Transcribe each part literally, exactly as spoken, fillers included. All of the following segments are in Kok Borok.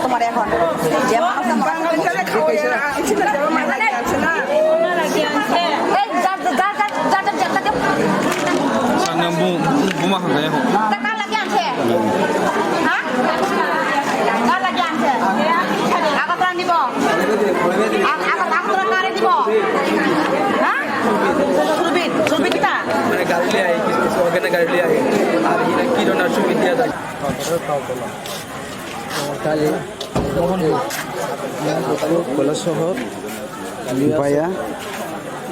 তোমার এখন যে মানুষ আমার এই, যা, যা, যা। Sana bu, bu mah kaya ho. Ita kala kya anse? Ha? Kala kya anse? Aga pran dibo. Aga, aga pran kare dibo. Ha? Surbit, surbit kita. মানে গাড়ি লিয়ে আই, কিছু কিছু ওখানে গাড়ি লিয়ে আই। আর এরা কি ধরনের সুবিধা দেয়? Kali, Kailasahar, Baya,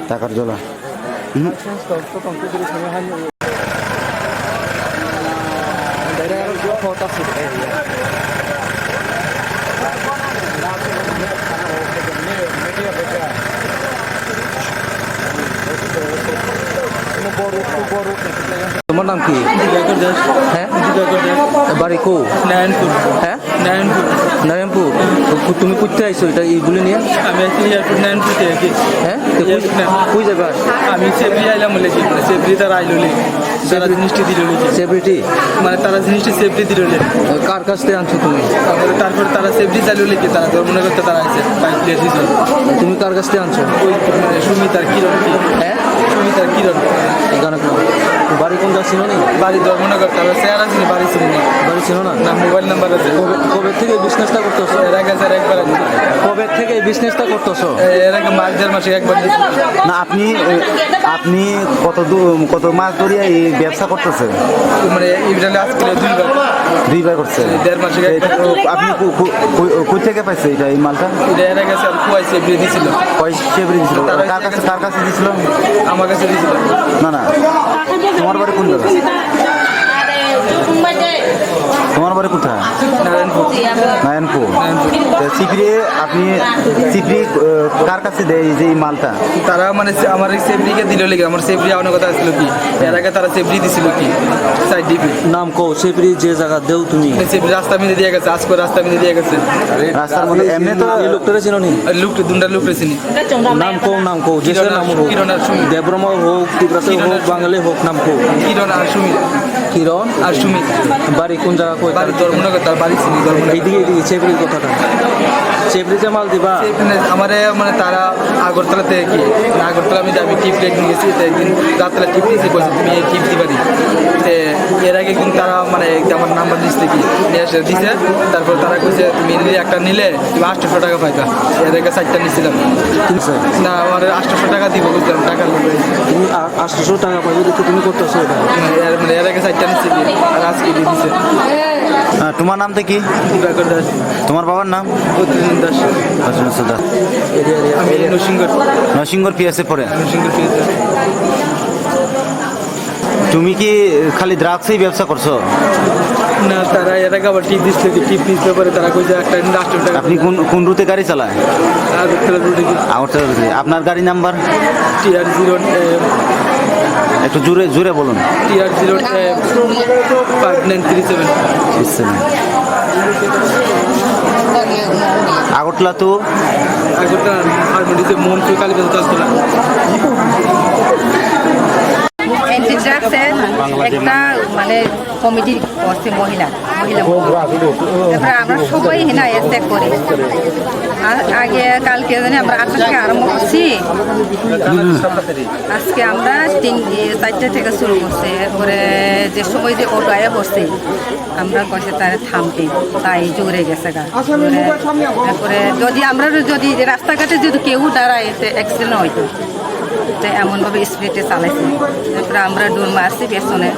Takarjala. Mhm. তোমার নাম কি? দিবাকর দাস। হ্যাঁ? দিবাকর দাস। বাড়ি কো? নারায়ণপুর। হ্যাঁ? নারায়ণপুর। নারায়ণপুর? কো-, তুমি কোথায় আইছো এটা, এইগুলি নিয়ে? আমি আইছি এয়ারপোর্ট নারায়ণপুর থেকে। হ্যাঁ? তো কই, এয়ারপোর্ট নারায়ণপুর। কই যাবা? আমি সেফলি আইলাম বলে কি? সেফলি তারা আইলো নি? তারা জিনিসটি দিল নি? সেফলি? মানে তারা জিনিসটি সেফলি দিল নি? কার কাছ থেকে আনছো তুমি? তারপরে, তারপরে তারা সেফলি চালু লেগে তারা ধর্মনগর তো তারা আইছে, পাইপ দিয়ে দিয়েছিল। তুমি কার কাছ থেকে আনছো? ওই, মানে, সুমিত আর কিরণ। হ্যাঁ? সুমিত আর কিরণ। এই গানক নাম। বাড়ি কোন জায়গা চিনো নি? বাড়ি ধর্মনগর, তারপর চেহারা চিনি, বাড়ি চিনি না। বাড়ি চিনো না? না, মোবাইল নাম্বার আছে। কবে, কবে থেকে এই বিজনেসটা করতেছো? এর আগে স্যার একবার আছে। কবে থেকে এই বিজনেসটা করতেছো? এ-, এর আগে মাস দেড় মাসে একবার দিয়েছি। না, আপনি, এ, আপনি কত দূর, কত মাস ধরে এই ব্যবসা করতেছেন? মানে, ইভেন্টে আজকে দুইবার। দুইবার করছেন? দেড় মাসে এই, একবার। আপনি কো-, কো-, কো-, কই থেকে পাইছে এটা, এই মালটা? এটা এর আগে স্যার কুয়াই সেফলি দিছিল। কয় কে বেরিয়ে দিছিল? তারা কার কাছে, কার কাছে দিছিল? আমার কাছে দিছিল। না, না। তোমার বাড়ি কোন জায়গা? তোমার বাড়ি কোথায়? নারায়ণপুর। নারায়ণপুর। নারায়ণপুর। তো সিপিরে আপনি সিপিরে, আহ, কার কাছে দেয় এই যে এই মালটা? তারা মানে সে-, আমার এই সেফরিকে দিল লেগে, আমার সেফরি আওয়ানোর কথা আসছিল কি? এর আগে তারা সেফরি দিছিল কি? Side DP. নাম কও, সেফরি যে জায়গা দেও তুমি। সেফরি রাস্তা মিলে দিয়ে গেছে, আজকে রাস্তা মিলে দিয়ে গেছে। রাস্তার মধ্যে এমনি তো এই লোকটারে চিনো নি? আর লোকটা, দুনটা লোকরে চিনি। নাম কও, নাম কও, যে কিরণ নাম আর, হোক। কিরণ আর সুমি। দেববর্মা হোক, তিব্রাতে কিরণ হোক, আর সুমি। বাঙালি হোক, নাম কও। কিরণ আর সুমি। কিরণ? আর সুমি। বাড়ি কোন জায়গা, কই? বাড়ি ধর্মনগর, তার বাড়ি চিনি ধর্মনগর। এইদিকে, এইদিকে, সেফরির কথাটা। সেফরি যে মাল দিবা? সেফরি না, আমারে মানে তারা আগরতলা থেকে কি, আগরতলা আমি যাবি টিপ রেট নিয়ে গেছি, তো একদিন রাত্রে টিপ নিয়েছি, বলছে, "তুমি এই টিপ দিবা নি?" তে এর আগে একদিন তারা মানে একটা আমার নাম্বার লিস্ট থেকে নিয়ে এসে দিছে, তারপর তারা কইছে, "তুমি নিলে একটা নিলে তুমি আটশোশো টাকা পাইবা।" এর আগে চারটা নিছিলাম। না, আমার আটশোশো টাকা দিব বুঝলাম, টাকার মধ্যে। তুমি আ-, আটশোশো টাকা পাইবে দেখে তুমি করতেছো এটা? না, এর মানে এর আগে চারটা নিছিলি, আর আজকে দিয়ে দিছে। আহ, তোমার নামটা কি? দিবাকর দাস। তোমার বাবার নাম? বদ্রীনাথ দাস। বদ্রীনাথ দাস। Area, area. আমি নরসিংগড়। নরসিংগড় পিএসএ পড়ে? নরসিংগড় পিএসএ। তুমি কি খালি ড্রাগসই ব্যবসা করছো? না, তারা এর আগে আবার টিপ দিছিল, কি টিপ দিছিল পরে তারা কইছে একটা লাস্ট টাকা। আপনি কোন, কোন রুটে গাড়ি চালায়? আগরতলা রুটে কি? আগরতলা রুটে। আপনার গাড়ি নাম্বার? টিআর জিরো, এ, একটু জোরে, জোরে বলুন। TR zero, A, five nine three seven. Three seven. Agartala তো? আগরতলা, আর মানে যে মোহনপুর কালীবাজার দশতলা। অ্যান্টি ড্রাগসের একটা মানে কমিটি করছে মহিলা, মহিলা মহল। তারপরে আমরা সবাই এখানে এসে করি। আ-, আগে কালকে জানি আমরা আটটা থেকে আরম্ভ করছি। আজকে আমরা তিন, এ, চারটা থেকে শুরু করছে। এরপরে যে সময় যে অটো আয়া পড়ছে, আমরা কইছে তারা থামতে, তাই জোরে গেছে গা। জোরে, তারপরে যদি আমরা যদি যে রাস্তাঘাটে যদি কেউ দাঁড়ায়, এতে অ্যাক্সিডেন্ট হইতো। তো এমনভাবে স্পিডে চালাইছে। তারপরে আমরা দৌড় মারছি পেছনে।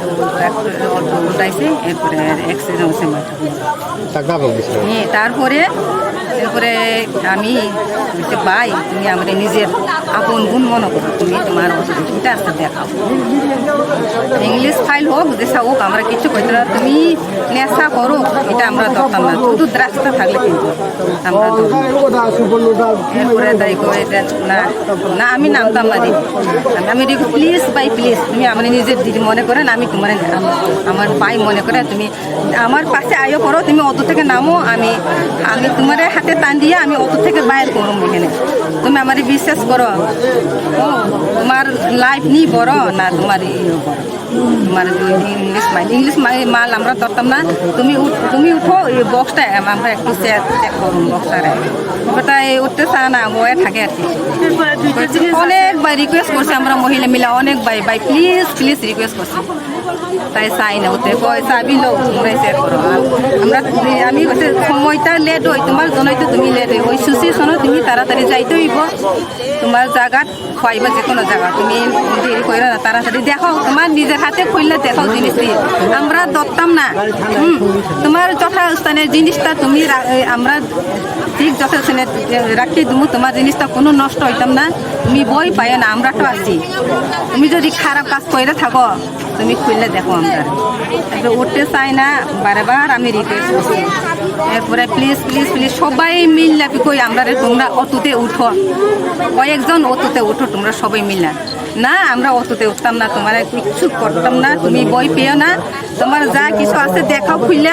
উল্টাইছে, এরপরে অ্যাক্সিডেন্ট হয়েছে মাথা। তা কাপড় দিছে। হ্যাঁ, তারপরে, এরপরে আমি বলছি, "ভাই, তুমি আমারে নিজের আপন বোন মনে করো, তুমি তোমার অসুবিধা আছে দেখাও। ইংলিশ ফাইল হোক, যেসা হোক, আমরা কিচ্ছু করতে না, তুমি নেশা করো, এটা আমরা ধরতাম না, শুধু দ্রাগসটা থাকলে কিন্তু আমরা ধরবো না।" এরপরে তাই কই যে, "না, না, আমি নামতাম না দিদি।" আমি, "প্লিজ ভাই, প্লিজ, তুমি আমার নিজের দিদি মনে করেন, আমি তোমার, আমার ভাই মনে করে তুমি আমার পাশে আয়ো করো, তুমি অটো থেকে নামো, আমি, আমি তোমার হাতে টান দিয়ে আমি অটো থেকে বাইর করো এখানে, তুমি আমার বিশ্বাস করো, ও, তোমার লাইফ নি বড় না তোমার ইয়ে বড়?" তোমার যে ইংলিশ মাইল, ইংলিশ মাইল মাল আমরা ধরতাম না। তুমি উঠ-, তুমি উঠো, এই বক্সটা এম-, আমরা একটু চেক, চেক করুন বক্সটারে। ওটা এই উঠতে চায় না, বয়ে থাকে আর কি। এরপরে দুইটা জিনিস আছে। অনেকবার রিকোয়েস্ট করছে আমরা মহিলা মিলে, অনেকবার, "ভাই, প্লিজ, প্লিজ" রিকোয়েস্ট করছি। তাই চাই না, ওতে কয়, "চাবি লো, তোমরাই চেক করো।" আর আমরা, আমি কইছে, "সময়টা লেট হয়, তোমার জন্যই তো তুমি লেট হয়, ওই সিচুয়েশনে তুমি তাড়াতাড়ি যাইতে হইব, তোমার জায়গা।" খুয়াইবা যে কোনো জায়গা, তুমি দেরি করো না, তাড়াতাড়ি দেখাও, তোমার নিজের হাতে খুললে দেখাও জিনিস দিয়ে। আমরা ধরতাম না। হুম, তোমার যথাস্থানে জিনিসটা তুমি রা-, এ, আমরা ঠিক যথাস্থানে, এ, রাখি দিমু, তোমার জিনিসটা কোনো নষ্ট হইতাম না। তুমি ভয় পাইও না, আমরা তো আছি। তুমি যদি খারাপ কাজ করে থাকো, তুমি খুললে দেখো আমরা। এরপরে উঠতে চায় না, বারে বার আমি রিকোয়েস্ট করছি। এরপরে প্লিজ, প্লিজ, প্লিজ, সবাই মিললে কি কই আমরা রে, তোমরা অটোতে উঠো, কয়েকজন অটোতে উঠো তোমরা সবাই মিললে। না, আমরা অটোতে উঠতাম না, তোমার কিচ্ছু করতাম না, তুমি ভয় পেও না, তোমার যা কিছু আছে দেখাও খুললে।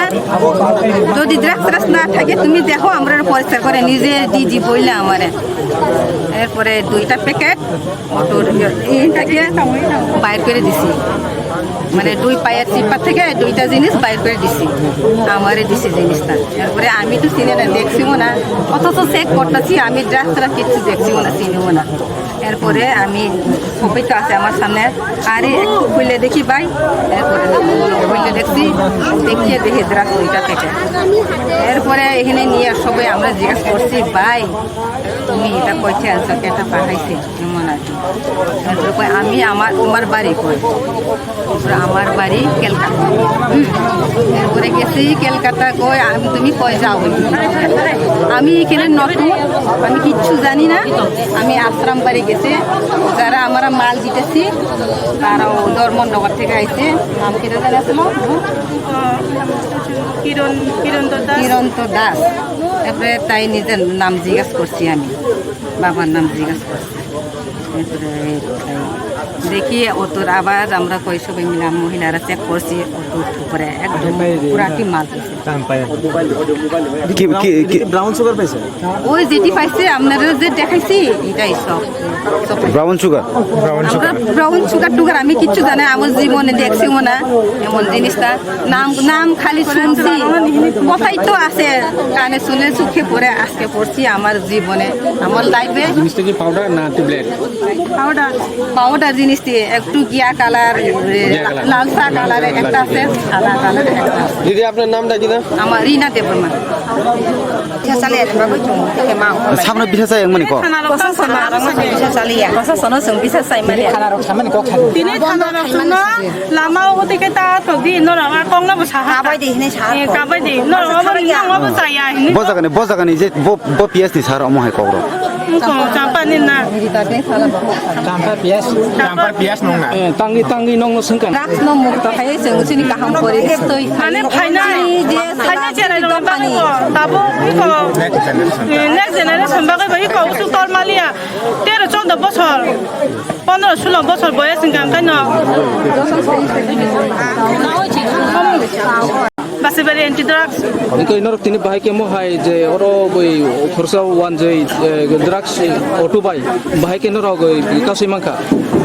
যদি ড্রাগস ট্রাগস না থাকে, তুমি দেখো, আমরা পরিষ্কার করে নিজে দিদি বইলে আমারে। এরপরে দুইটা প্যাকেট অটোর ইয়ে, এই থেকে বাইর করে দিছি। মানে দুই পায়ের চিপা থেকে দুইটা জিনিস বাইর করে দিছি, আমারে দিছে জিনিসটা। এরপরে আমি তো চিনি না, দেখছিও না, অথচ চেক করতেছি, আমি ড্রাগস ট্রাগস কিচ্ছু দেখছিও না, চিনিও না। এরপরে আমি সবাই তো আছে আমার সামনে, আরে একটু খুলে দেখি ভাই। এরপরে খুলে দেখছি, দেখিয়ে দেখি ড্রাগস দুইটা প্যাকেট। এরপরে এখানে নিয়ে সবাই আমরা জিজ্ঞেস করছি, "ভাই, তুমি এটা কইতে আনছো, কেটা পাঠাইছে?" এমন আর কি। তারপরে কয়, "আমি আমার, তোমার বাড়ি কই?" তারপরে আমার বাড়ি কলকাতা। হুম। এরপরে গেছি কলকাতা, কয়, "আমি, তুমি কই যাও?" আমি এখানে নতুন, আমি কিচ্ছু জানি না। আমি আশ্রম বাড়ি গেছি, যারা আমরা মাল দিতেছি, তারাও ধর্মনগর থেকে আইছে। নাম কি জানি আসলো? কিরণ, কিরন্ত দাস। কিরন্ত দাস। তারপরে তাই নিজের নাম জিজ্ঞাসা করছি আমি, বাবার নাম জিজ্ঞাসা করছি। এরপরে দেখি অটোর আবার আমরা কই সবাই মিলে মহিলারা চেক করছি, অটোর উপরে একদম পুরাটি মাল দিছে। কি, কি, কি? ব্রাউন সুগার পাইছে? ওই যেটি পাইছে, আপনারা যে দেখাইছি, এটাই সব, সব। Brown sugar? আমরা ব্রাউন সুগার টুগার আমি কিচ্ছু জানি, আমার জীবনে দেখছিও না এমন জিনিসটা। নাম, নাম খালি শুনছি, কথাই তো আছে কানে শুনে, চোখে পড়ে, আজকে পড়ছি আমার জীবনে, আমার লাইফে। জিনিসটা কি পাউডার না ট্যাবলেট? পাউডার। পাউডার জিনিস দিয়ে একটু গিয়া কালার, এ, গিয়া কালার। লালচা কালার একটা আছে, সাদা কালার একটা আছে। দিদি, আপনার নামটা কি না? আমার রিনা দেববর্মা। সামনে পিঠা চাই একমানি ক। Tini thana rok songno lama o tike ta to di norok a kok no bo saha. Kabai di hini saha. Kabai di norok abo chaya hini. Bo jagani, bo jagani je bo, bo P S ni sar omo hai kok rok. Ko champa ni na. Champa P S, champa P S nung na. Eh, tangwi, tangwi nong no sengkang. Drugs no mukto hai se usini kaham pori stoi. Mane phaina, phaina chera no bagwi ko, tabo ko. Next generation. Eh, next generation bagwi ko usuk tol maliya. Tero choudo bosor, pondro sulo bosor boyos hingka hingke no. Basibari anti drugs. Hingke norok tini bahai khe mohai je oro boi khorsa wanjoi, eh, drugs auto bai bahai khe norok, eh, kasui mankha.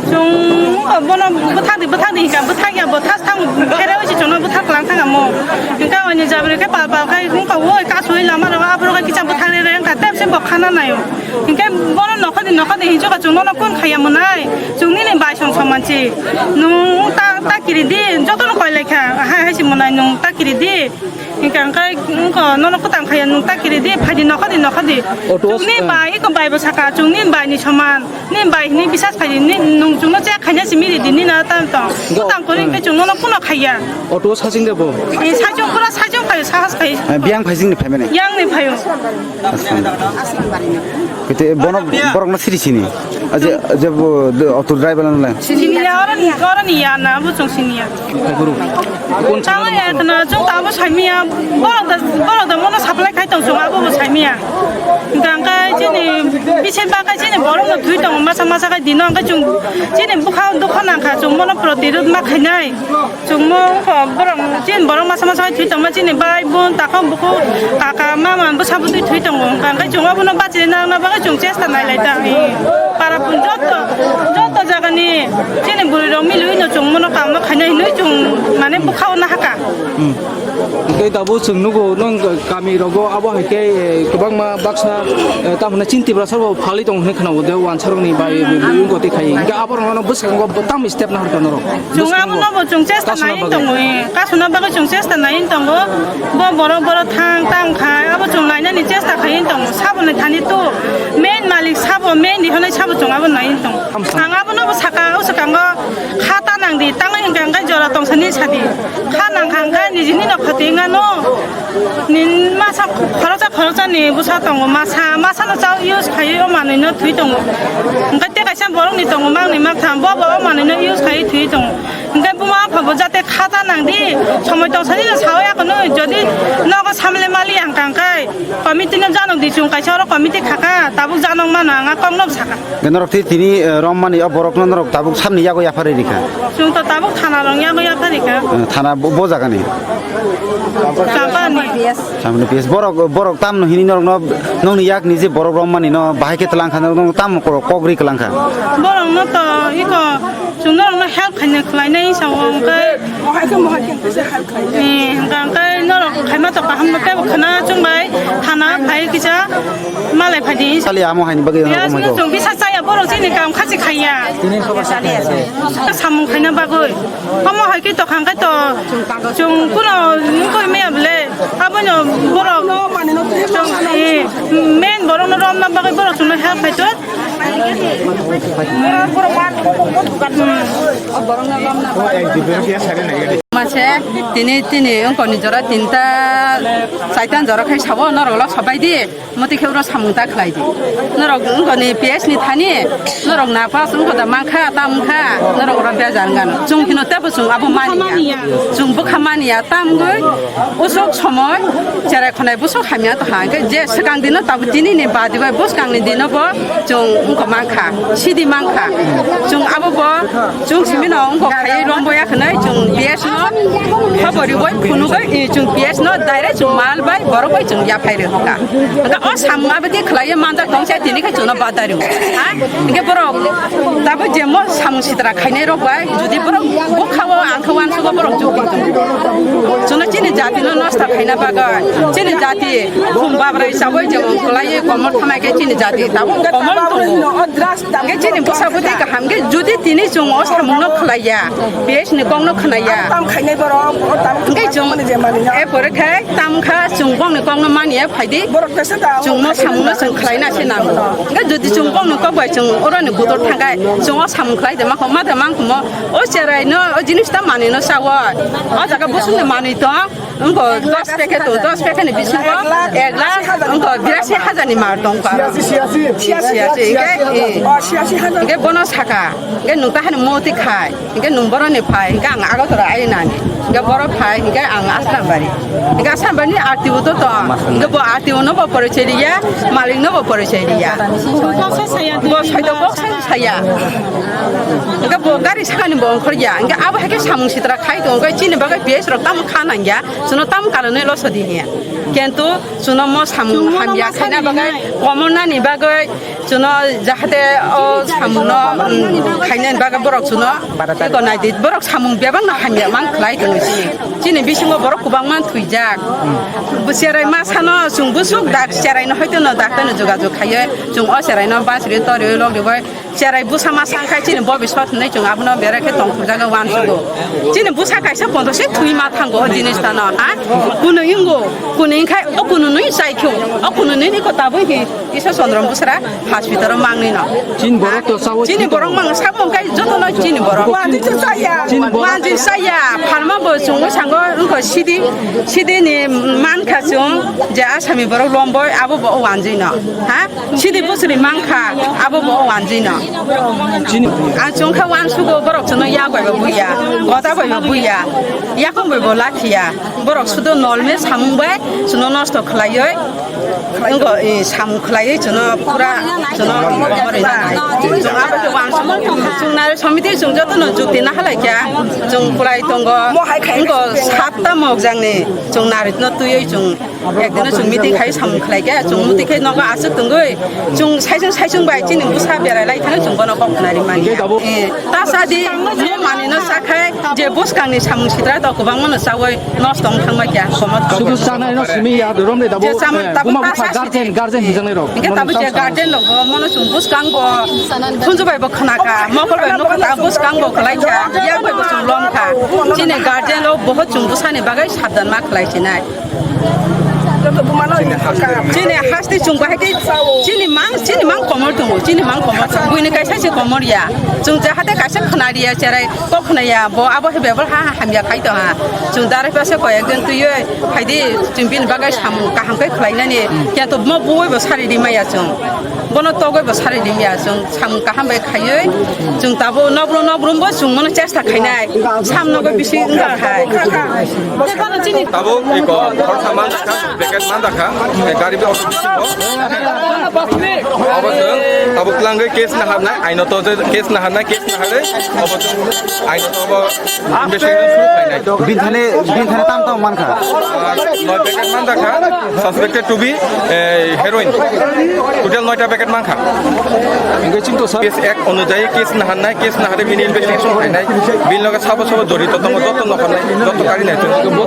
Chwng bono bwthakdi, bwthakdi hingka bwthakya bo thas thang khere oi se chwngno bwthak lang thang amo. Hingke oini jabri khe pal pal khai hingka oi kasui lama rok aborok kisa bwthakri re hingka tepsi bo khana naio. Hingke bono nokhodi, nokhodi hinjukha chwng nono kun khaiya mwnai? Chwng nini bai song soman si. Nwng ta, ta kiri di, jotono koi lai kha, hai, hai si mwnai nwng ta kiri di. Hingke ang kai, wngkha, nono kwtang khaiya nwng ta kiri di, phaidi nokhodi, nokhodi. Auto, chwng ni ah, bai, iko bai bo saka, chwng ni bai ni soman, ni bai ni bisas phaidi, ni, Chwng, chwngno check khaina simi ri dini na tam tong. Go. Tang kori ke chwngno no kuno khaiya. Auto saching de bo. Ni sachung pura sachung khayo, sahas khayo. Eh, biyang phaising ni phaimani. Yang ni phayo. Kete bono borok na siri sini. Aje, aje bo, de, auto driver na le. Sini ya, oro ni, oro ni ya na, bo chwng sini ya. Guru. Tamo ya tana chwng tamo saimiya, borok da, borok da mono supply khai tong chwng abo bo saimiya. Hingka hingkai chini bisin ba kai chini borok no thwi tongo masa masa kai dino hingkai chwng chini bwkha dukha nangkha chwng mono protirod ma khainai. Chwng mo wngkha borok chini borok masa masa kai thwi tongma chini bai bun takhok bukhuk kaka mama bwsa bwtwi thwi tongo hingka hingkai chwng abono bachina nangna bagwi chwng chesta nai lai ta. Para pun joto joto jagani chini bwrwi rok milwi no chwng mono kam no khainai hinwi chwng mane bwkha o nahaka. Hmm. Hingke tabuk chwng nugo, nong kami rogo abo hai khe, eh, kwbangma baksa, eh, tamo hwnwi chini Tiprasa bo phalwi tongo hwnwi khwnao de, wansa rokni bai, hmm, bui wngkha tei khai. Hingke abo rokno bwskango bo tamo step nahorkha norok? Chwng abo no bo chwng chesta nai tongo, eh, kasuna bagwi chwng chesta nai tongo. Bo borok borok thang tang khai, abo chwng lainani chesta khai tongo. Sabo ni thani to main malik sabo, main ni hwnwi sabo chwng abo nai tongo. Ang abo no bo saka, o swkango kha ta nang di, tangwi hingka hingka jora tong sani sadi. Kha nang kha hingka nijini no khati wngano. Ni masa khoroksa khoroksa ni bwsa tongo, masa, masa no chao use khai o manwi no thwi tongo. Hingka te kaisa borok ni tongo, mang ni mak tham, bo bo o manwi no use khai thwi tongo. Hingka buma pha bo jate kha ta nang di, somoi tong sani no sao ya kono, jodi nogo samle mali hingka hingka committee no janok di, chwng kaisa oro committee khaka, tabuk janok mano, ang a kok no saka. Norok tei tini, eh, romani o borokno norok tabuk samni yago yapharwi rikha? Chwng to tabuk thana rok yago yapharwi kha. Eh, thana bo, bo jagani? Champani. Champani P S. Borok, borok tamno hini norokno, nongni yakni je borok romani no bahai khe twlang kha, norokno tamno kok, kok ri kwlang kha? Borokno to iko chwng norokno help khaina khlainai sao hwnkhe. Mohai khe, mohai khe, kisa hai khai. Eh, hingka hingkai norok khaima to kaham no tebo khna chwng bai thana phai kisa malai phai di. Sali amo haini bagwi. Ya, chwng bisa chaya borok chini kam khachi khaiya. Samung khaina bagwi. Omo hai khe to khangkai to chwng kuno wngkoi maya bole. Abono borok chwng, eh, main borok no romna bagwi borok chwngno help khai to. Mase tini tini wngkoni jora tinta saitan jora khai sabo norok lok sabai di motwi khe oro samung ta khlai di norok wngkoni P S ni thani norok na pass wngkha da mankha ta wngkha norok oro bejar wngano chwng phino tebo chwng abo mani ya chwng bwkha mani ya ta wngwi usuk somoi cherai khonai busuk hamya tongkha hwnkhe je swkang dino tabuk tini ni badi bai bwskang ni dino bo chwng wngkha mankha sidi mankha chwng abo bo chwng simi no wngkha khaiwi rombo ya khwnai chwng P S no khobori bai phunugwi chwng P S no direct chwng mal bai borok bai chwng yaphai rwkha hwnkhe o samung abo khe khlaiwi manjak tong se tini khe chwngno badai rw ha hwnkhe borok tabuk je mo samung sitra khainai rok bai jodi borok bukha o ang khe uansugo borok chukdi chwngno chini jati no nosto khaina bagwi chini jati khum babrai chabwi jemon khlaiwi komor thanai khe chini jati tabuk komor tongo hwnkhe chini bwsa bwtwi kaham khe jodi tini chwng o samung no khlaiya P S ni kok no khwnaiya tam khainai borok o tam hwnkhe chwng mani je mani ya e pore khe tam kha chwng bongni kok no mani ya phaidi borok kesa da chwng no samung no chwng khlaina se nango hwnkhe jodi chwng bongni kok bai chwng oro ni budor thangkhe chwng o samung khlai de ma kho ma de mang kho mo o cherai no o jinis ta mani no chawo o jaga busung ni mani tong Wngkha dos packet, dos packet ni bisingo ek lakh, wngkha birasi hajar ni mar tong kha. Siyasi, siyasi. Siyasi, siyasi, hingke, eh, hingke bono saka, hingke nung tahani moti khai, hingke nung boroni phai, hingke ang Agartala ai nani, hingke boro phai, hingke ang Asrambari, hingke Asrambari ni R T O to tong, hingke bo R T O no bo porichai riya, malik no bo porichai riya. Bo soito kok saya. Hingke bo gari sakani bo ongkhorya. Hingke abo hai khe samung sitra khai tongo. Hingke chini bagwi P S rok tamo kha nangya. Chwngno tamo karonwi losodi hiya. Kintu chwngno mo samung hamya khaina bagwi, komornani bagwi chwngno jahate o samungno, um, khainani bagwi borok chwngno eko naidi. Borok samung bebakno hamya mang khlai tongo chini. Chini bisingo borok kwbangma thwijak. Bo cherai ma sano chwng bwswk dak cheraino hoitono daktarno jogajog khaiwi chwng o cheraino bachri toriwi logriwi Cherai bwsa ma sang khai chini bobiswat hinwi chwng abono berai khe tongthokjagwi uansugo. Chini bwsa kaisa pondo se thwi ma thango o jinis tano, ha? Kunu ingo, kunu inkhai o kunu nwi chai khe, o kunu nwi ni ko tabwi hi Isa Chandra Busra hospital o mangni no. Chini borok to sabo chini borok mang sabo kai joto no chini borok. Wanji chaya. Chini borok. Wanji chaya. Pharma bo chungo sango wngkha sidi, sidi ni mankha chung je Asami borok lomboi abo bo wanji no. Ha? Sidi busri mankha abo bo wanji no. Chini. Ang chungkha wansugo borok chuno ya bai bo buya. Goda bai bo buya. Yakung bai bo lakhiya. Borok sudo nolme samung bai chuno nosto khlaioi. Wngkha, eh, samung khlaiwi chwngno pura chwngno chwng abo khe uansukmung. Chwng nai samiti chwng jotono jukti nahalai kha. Chwng kwlai tongo. Wngkha satta mokjangni chwng naritno twiwi chwng ekdino chwng meeting khai samung khlai kha. Chwng muti khe nogo aswk tongwi chwng saichung saichung bai chini bwsa berai lai thangwi chwng bono kok khwnari mani. Eh, ta sadi mo manino sakhai je bwskangni samung sitra to kwbangmano chawi nosto wng thangma kya, somot. Sudu chanai no simi ya, rom le dabo, je chaman eh, tabo buma ta bupha sa guardian, sidi. Guardian hijaknai rok. Hingke tabo je guardian rok bo, mono chwng bwskang bo, khunju bai bo khna kha, mokol bai nukha ta bwskang bo khlai kha, yak bai bo chwng lom kha. Chini guardian rok bohot chwng bwsani bagwi sabdan ma khlai sinai. Chini haste chwng bahai khe, chini mang, chini mang komor tongo, chini mang komor tongo, buini kaisa se komor ya. Chwng jahate kaisa khna riya cherai. Kok khwnaya, bo abo hai bebal ha hamya khai tong ha. Chwng darai pase koi ekjon twiwi phaidi, chwng bini bagwi samung kaham khe khlainani. Kya to mo bui bo sari di maya chwng. Bono togwi bo sari di maya chwng. Samung kaham bai khaiwi chwng tabo nokrom nokrom bo chwng mono chesta khainai. Sam nogwi bisi wngkha khai. Tabo iko khorsa man dakha, packet man dakha, eh, gari bi auto bisingo. Abo chwng abo twlangwi case naharnai, aino to je case naharnai, case naharwi abo chwng aino to abo investigation suru khlainai. Binthani, binthani tam tam mankha. Ar noi packet man dakha, suspected to be, eh, heroin. Total noita packet mankha. Hingke chwng to sir. Case Act onujayi case naharnai, case naharwi bini investigation khlainai. Bini loge sabo sabo jorito tongo, joto nokharnai, joto karinai.